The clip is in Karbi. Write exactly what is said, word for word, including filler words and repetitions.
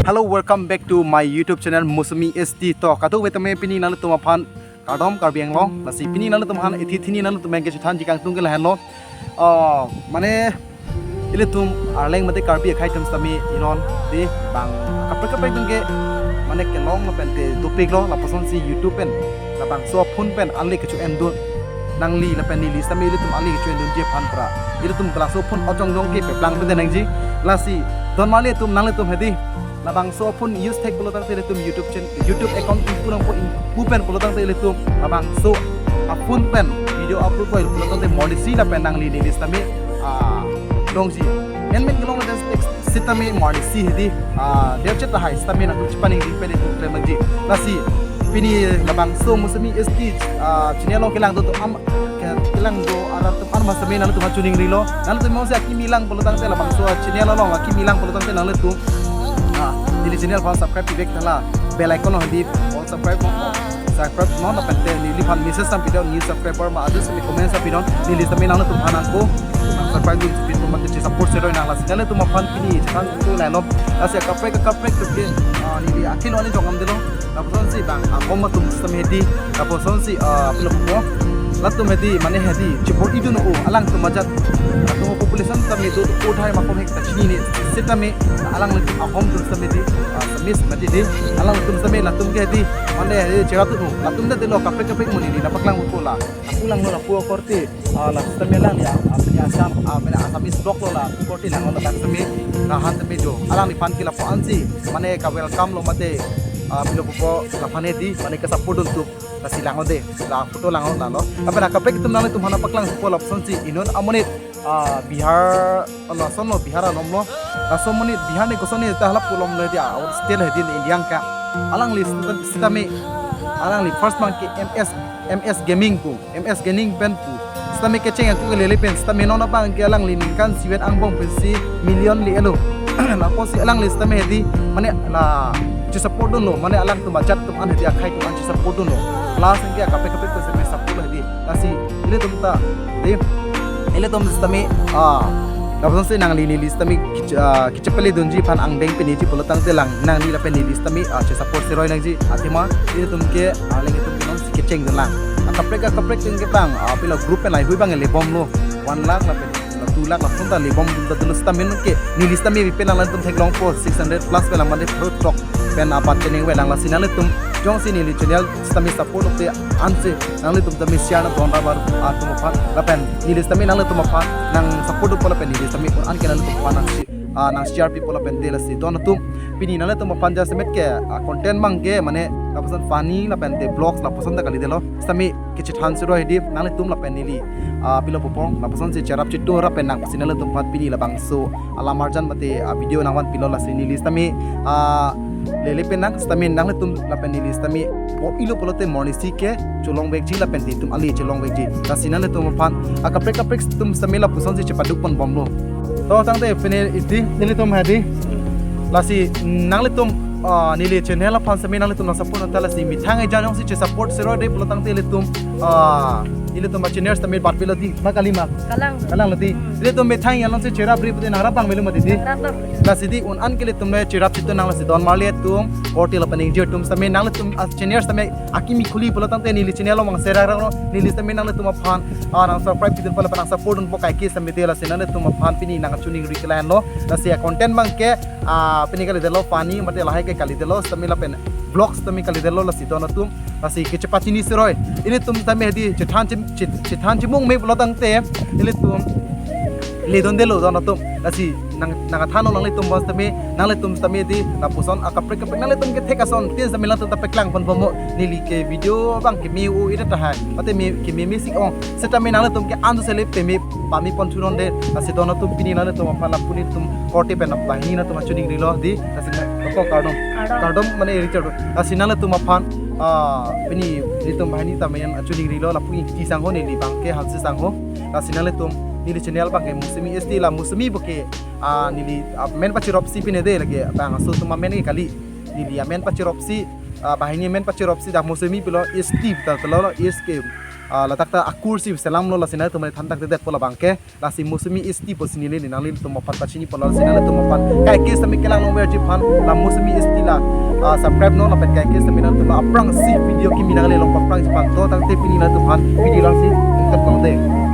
Hello, welcome back to my YouTube channel Mosumi S T. To, kadokave tame pini nanglitum aphan kardom Karbi Anglong. Lasi pini nanglitum aphan ithi thini nanglitum aphan kechethanji kangtung ke lahenlo. Ah, mane ilitum Arleng mate Karbi akhei atum sitame inon dei bang kaprek kaprek atum ke mane kelong lapen te dopiklo lapusonsi YouTube pen labangso aphone pen ale kecho-endun nangli lapen neli sitame ilitum ale kecho-endunji aphan pura ilitum labangso aphone ajongjong ke peplang pen nangji. Lasi don marli atum nanglitum hedi labangso aphone use thek pulo tangte ilitum YouTube channel, YouTube account ingpu nangpo, ingpu pen pulo tangte ilitum labangso aphone pen video upload ko pulo tangte mornisi lapen nangli neli sitame ah longji. Menmen kelong lapen sitame mornisi hedi ah derchet tahai sitame nangchepaningri pen ilitum klemji. Lasi pini labangso Mosumi S T ah channel along kelang do to am ke- kelang do arat atum an ma sitame nanglitum achuningrilo. Nanglitum mose akimi lang pulo tangte labangso channel along akimi lang pulo tangte nanglitum ah neli channel aphan subscribe pivek thala bell icon hedi all subscribe non, subscribe non lapen te neliphan message sam pidon, new subscriber ma adu sitame comment sam pidon, neli sitame nanglitum aphan nangko nang subscribe dun sipin pon mate che support seroi nang. Lasi nanglitum aphan pini chethan tu lainop. Lasi kaprek kaprek atum ke ah neli akilo ani jongam delo. Lapusonsi bang akom atum sitame hedi, lapusonsi ah pilo ko latum hedi mane hedi chibor idun o alangtum ajat atum population sitame do ko thai makom hek ta chinine sitame alangtum akom atum sitame hedi ah Assamese mate hedi alangtum sitame latum ke hedi mane hedi cherap tu latum ta delo kaprek kaprek amonit hedi lapaklang ko la. Aku langlo lapu akorte ah la sitame lang ya ah, pini Assam ah, pini Assamese block lo la akorte langlo la sitame lahan sitame jo alangliphan ke lapu-ansi mane ka welcome lo mate ah pilo pupo laphan hedi mane ke support dun tu lasi langlo dei la photo langlo lalo. Lapen kaprek atum nanglitum aphan paklang pupo lapusonsi inon amonit ah Bihar lason lo Bihar along lo. Laso amonit Bihar ne koson ne ta hala pulom lo dia our state hedi India ka. Alangli sita- sitame alangli first abang ke M S M S Gaming pu, M S Gaming pen pu. Sitame kecheng aku ke lele pen sitame non abang ke alangli ningkan sivet angbong pensi million le-elo. Lapusi alangli sitame hedi mane la che support dunlo mane alangtum ajat atum an hedi akhei atum an che support dunlo. Plus anke kaprek kaprek atum sitame support hedi. Lasi ilitum ta dei ilitum sitame ah lapusonsi nangli neli sitame kich- ah, kechepale dunji aphan angdeng piniji pulo tangte lang nangli lapen neli sitame ah che support seroi nangji athema ilitum ke ah leng itum ke nonsi kecheng dun lang. Ah kaprek ah kaprek atum ke bang ah pilo group pen laheihui abang le bomlo one lakh lapen two lakh lason ta le bom dun ta dun sitame non ke neli sitame pen lang latum theklongpo six hundred plus pen lang mane pro tok pen apat chening we lang lasi nanglitum jongsi neli channel sitame support lote ansi nanglitum sitame share na don rabar atum aphan lapen neli sitame nanglitum aphan nang support po lapen neli sitame anke nanglitum aphan nang si- ah, nang share pipo lapen dei lasi don atum pini nanglitum aphan just met ke ah, content abang ke mane lapuson funny lapen te vlogs lapuson ta kalidelo sitame kechethan seroi hedi nanglitum lapen neli ah pilo pupo lapusonsi cherap chitu lapen nangpasi nanglitum aphan pini labangso alam arjan mate ah video nangvan pilo lasi neli sitame ah lele pen nang sitame nanglitum lapen neli sitame bor-ilo pulote mornisi ke cholongvekji lapen te itum ale cholongvekji. Lasi nanglitum aphan ah kaprek kaprek atum sitame lapusonsi chepaduk pon bomlo. To tangte pini hedi nelitum hedi lasi nanglitum ah neli channel aphan sitame nanglitum nang support nang ta lasi methang ejan jongsi che support seroi dei pulo tangte ilitum ah ilitum achannel sitame bat pilo dei ma kali ma Kalang. Kalang lo dei. Ilitum methang ejan jongsi cherap ri pute nang rap abang melo mati dei. Rap abang. Lasi dei un-an ke ilitum le cherap chitu nang lasi don marli atum korte lapen ingjir atum sitame nanglitum achannel sitame akimi khuli pulo tangte neli channel along share rang lo neli sitame nanglitum aphan ah nang subscribe pidun po lapen nang support dunpo kaike sitame dei lasi nanglitum aphan pini nangchiningri ke lahenlo. Lasi ah content abang ke ah pini kalidelo funny mate lahai ke kalidelo sitame lapen vlogs sitame kalidelo lasi don atum lasi kechepachini seroi ilitum sitame hedi chethan chim- chet- chethan chimung me pulo tangte ilitum le don delo don atum lasi nang nang athan lo nanglitum bos sitame nanglitum sitame dei lapuson ah kaprek kaprek nanglitum kethek ason tin sitame latum ta paklang pon bomlo neli ke video abang ke me o ida tahai mate me ke me me sik ong sitame nanglitum ke andu sele peme pame pon thunon dei lasi don atum pini nanglitum aphan lapu nelitum korte pen banghini atum achuningrilo dei lasi nang ko kardom Kardom. Kardom mane Richard lasi nanglitum aphan ah pini nelitum banghini tame achuningrilo lapu ingti sangho neli abang ke Hanse sangho lasi nanglitum neli channel abang ke Mosumi S T la Mosumi bo ke ah neli ah, men pachiropsi pine dei lake bang aso atum amen ke kali neli amen pachiropsi ah banghini amen pachiropsi dak Mosumi pulo S T ta telo S K Ah, ladak ta akur si selamlo, lasi nangtum aphan than thakthedetpo labang ke. Lasi Mosumi S T pusi neli nanglitum aphan pachini ponlo, lasi nangtum aphan kaike sitame kelang longverji aphan la Mosumi S T la, ah, subscribe non lapen kaike sitame nangtum aphrangsi video kimi nanglelong aphrangsi aphan to tangte pini nangtum aphan video langsi ingtap longde.